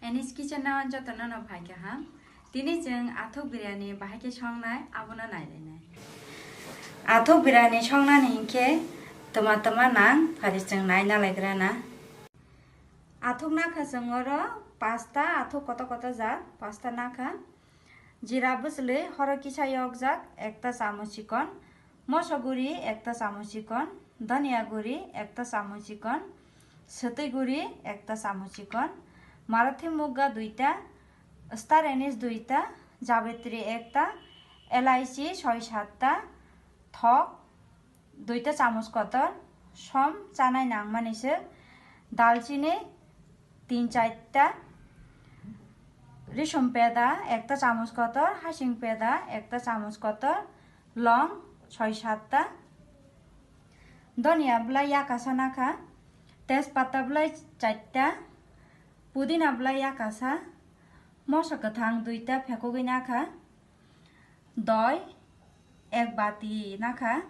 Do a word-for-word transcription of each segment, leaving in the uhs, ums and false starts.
Anis Kitchen no jotono no phai kaham. Tini chwng athuk biryani bahai khe songnai, abono nailainai. Athuk biryani songnani hinkhe tma tma nang, phari chwng naina laigrana. Athuk nakha chwng oro pasta, athuk koto koto jat pasta nakha. Jira bwchwlwi horo kisa yokjak ekta chamuch chikon, moso guri ekta chamuch chikon, dhania guri ekta chamuch chikon, swtwi guri ekta chamuch chikon, marathi mugga duita, star anise duita, jabetri ekta, elaichi soi satta, thok, duita chamuch kotor, som chanai nangmani se, dalchini tin charta, risum peda ekta chamuch kotor, hasing peda ekta chamuch kotor, long soi satta, donia bwlai yakasa nakha, tejpata bwlai charta, pudina bwlai yakasa, moso kwthang duita phekugwi nakha, doi ek bati nakha,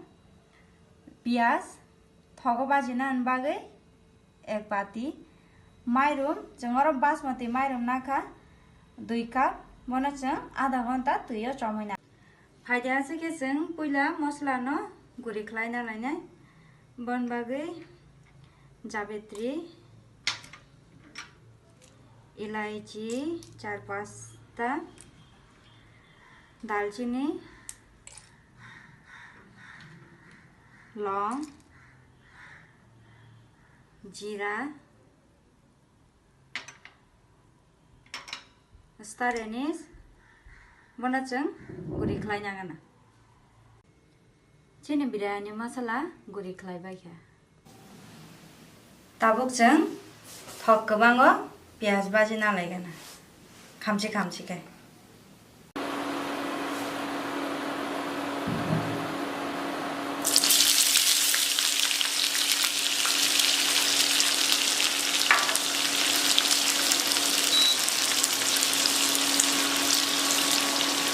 piyaj thogo bajina bagwi ek bati, mairum, chwng oro basmati mairum nakha dui cup, bono chwng adha ghonta twi o chomwi na. Phaidi aswk khe chwng puila mosola no guri khlai na lainai, bon bagwi jabetri, elaichi char pasta, dalchini, long, jira, star anise, bono chwng guri khlai nangana. Chini biryani masala guri khlai bai kha. Tabuk chwng thok kwbango piyaj baji na laigana, khamchi khamchi khe.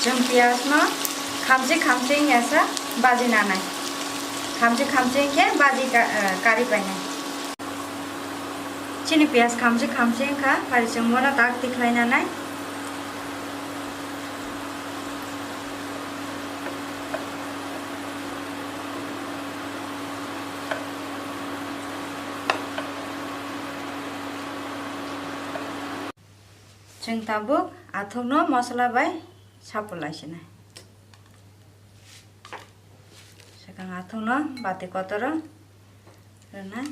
Chwng piyaj no khamchi khamchi wngya sa baji nanai. Khamchi khamchi wngkhe baji ka-, eh, kari painai. Chini piyaj khamchi khamchi wngkha, phari chwng bono dak tikhlai nanai. Chwng tabuk athukno mosola bai sapulai sinai. Swkang athukno bati kotoro rwnai.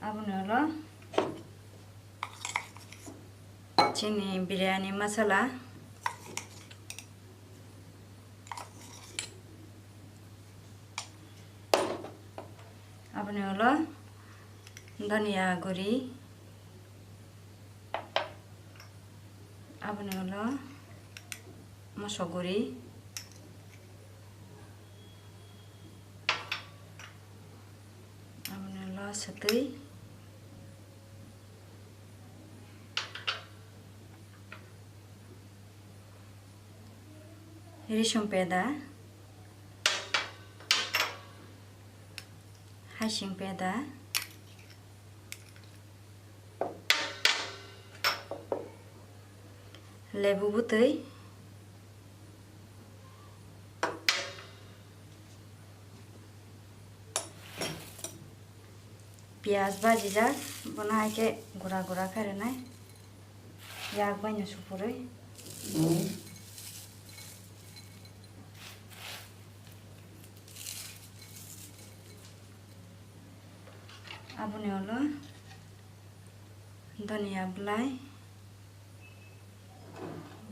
Aboni ulo chini biryani masala. Aboni ulo dhania guri, aboni ulo moso guri, aboni ulo swtwi. Risum peda, hasing peda, lebu bwtwi, piyaj bajijak, bono hai khe gura gura khe rwnai, yak bai no supurwi. Aboni ulo dhania bwlai,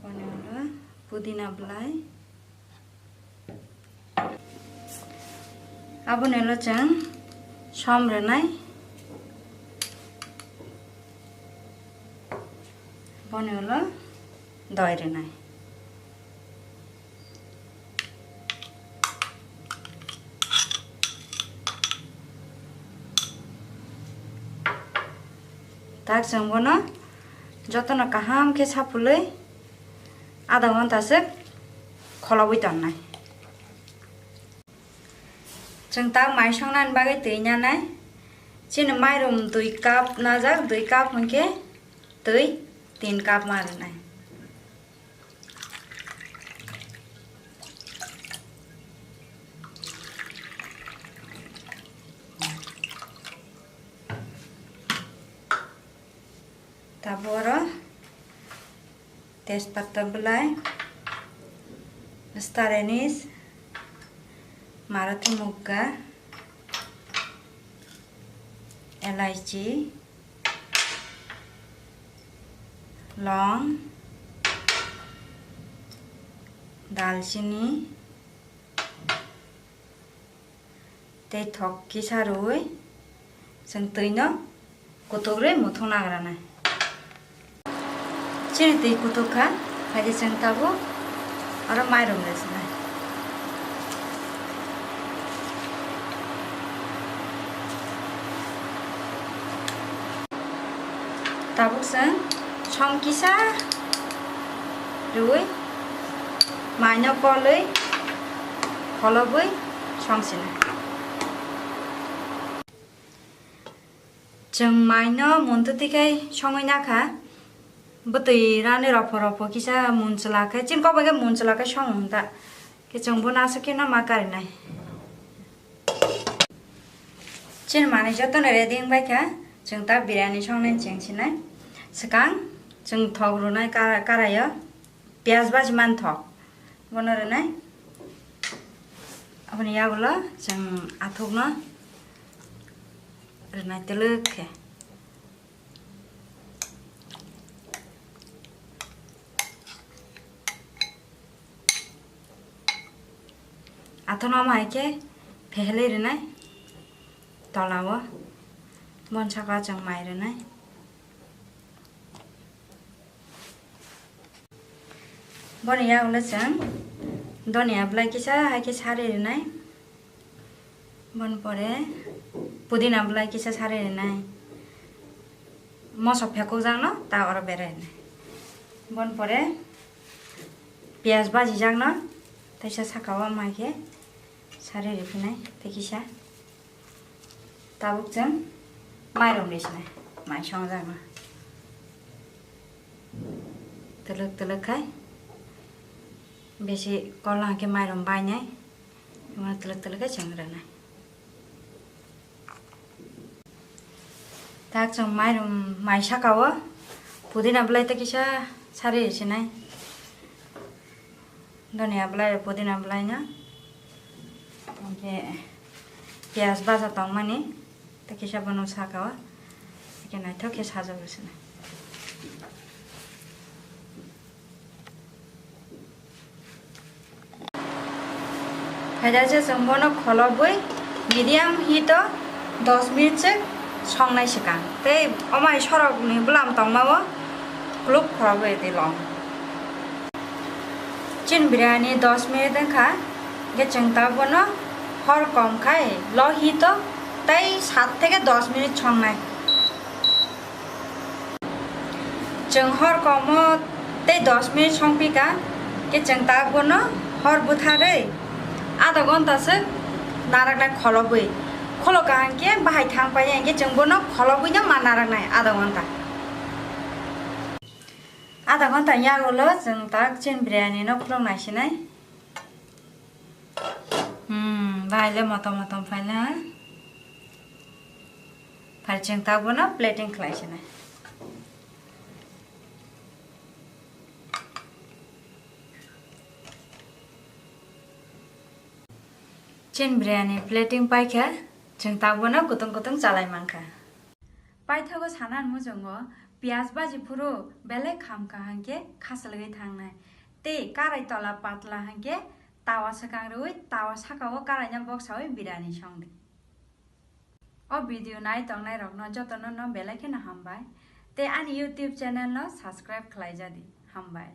boni ulo pudina bwlai, aboni ulo chwng som rwnai, boni ulo doi rwnai. Tak chwng bono jotono kaham khe sapulwi adha ghonta swk kholobwi tonnai. Chwng tak mai songnani bagwi twi nanai. Chini mairum dui cup najak, dui cup hwnkhe twi tin cup ma rwnai. Tabuk oro tejpatta bwlai, star anise, marathi mugga, elaichi, long, dalchini, tei thok kisa rwui chwng twino kutuk rwi muthung nagranai. Chini twi kutuk kha, phaidi chwng tabuk oro mairum rwsinai. Tabuk chwng song kisa rwui maino kolwi kholobwi song sinai. Chwng maino muntwtwi khai songwi nakha, bwtwi rani ropho ropho kisa mun chwla khai, chini kok bai khe mun chwla khai song wng ta, khe chwng bono aswk kheno ma karinai. Chini manwi jotono ready wng bai kha, chwng ta biryani songnani cheng sinai. Swkang chwng thok rwnai kara-, karaio piyaj baji man thok, bono rwnai. Aboni yagulo chwng athukno rwnai twlwk khe. Athono omo hai khe phehelwi rwnai tolao, boni saka chwng mai rwnai. Boni yagulo chwng donia bwlai kisa hai khe sari rwnai. Boni pore pudina bwlai kisa sari rwnai. Moso phekukjakno ta oro berai rwnai. Boni pore piyaj bajijakno teisa sakao mai khe sari riphinai tei kisa. Tabuk chwng mairum risinai, mai songjakno. Twlwk twlwk khai bisi kol hwnkhe mairum bainai. Omo twlwk twlwk khe chwng rwnai. Tak chwng mairum mai sakao pudina bwlai tei kisa sari risinai. Donia bwlai, pudina bwlai no. Hwnkhe piyaj baja tongmani tei kisa bono sakao. Hwnkhe naithok khe sajagwi sinai. Phaida se chwng bono kholobwi medium heat o dos minute se songnai swkang. Tei omai sorokni bwlam tongmao kluk khorobwi di long. Chini biryani dos minute wngkha, hwnkhe chwng ta bono hor kom khai low heat o tei sat theke dos minute songnai. Chwng hor komo tei dos minute songphi kha, khe chwng tak bono hor bwtharwi adha ghonta swk naraknai kholobwi. Kholo kaham khe bahai thang painai, hinkhe chwng bono kholobwino ma naraknai adha ghonta. Adha ghonta yagulo chwng tak chini biryani no khuluk naisinai. Hmm, bahai le motom motom phaina. Phai chwng tak bono plating khlai sinai. Chini biryani plating paikha, chwng tak bono kutung kutung chalai mankha. Paithago sana muchungo piyaj baji phuru belai khamkha hwnkhe khasalgwi thangnai. Tei karai tola patla hwnkhe tawa swkang rwui tawa sakao karaina boksaui biryani songdi. O video nai tongnai rokno jotono no belai kheno hambai. Tei ani YouTube channel no subscribe khlai jadi. Hambai.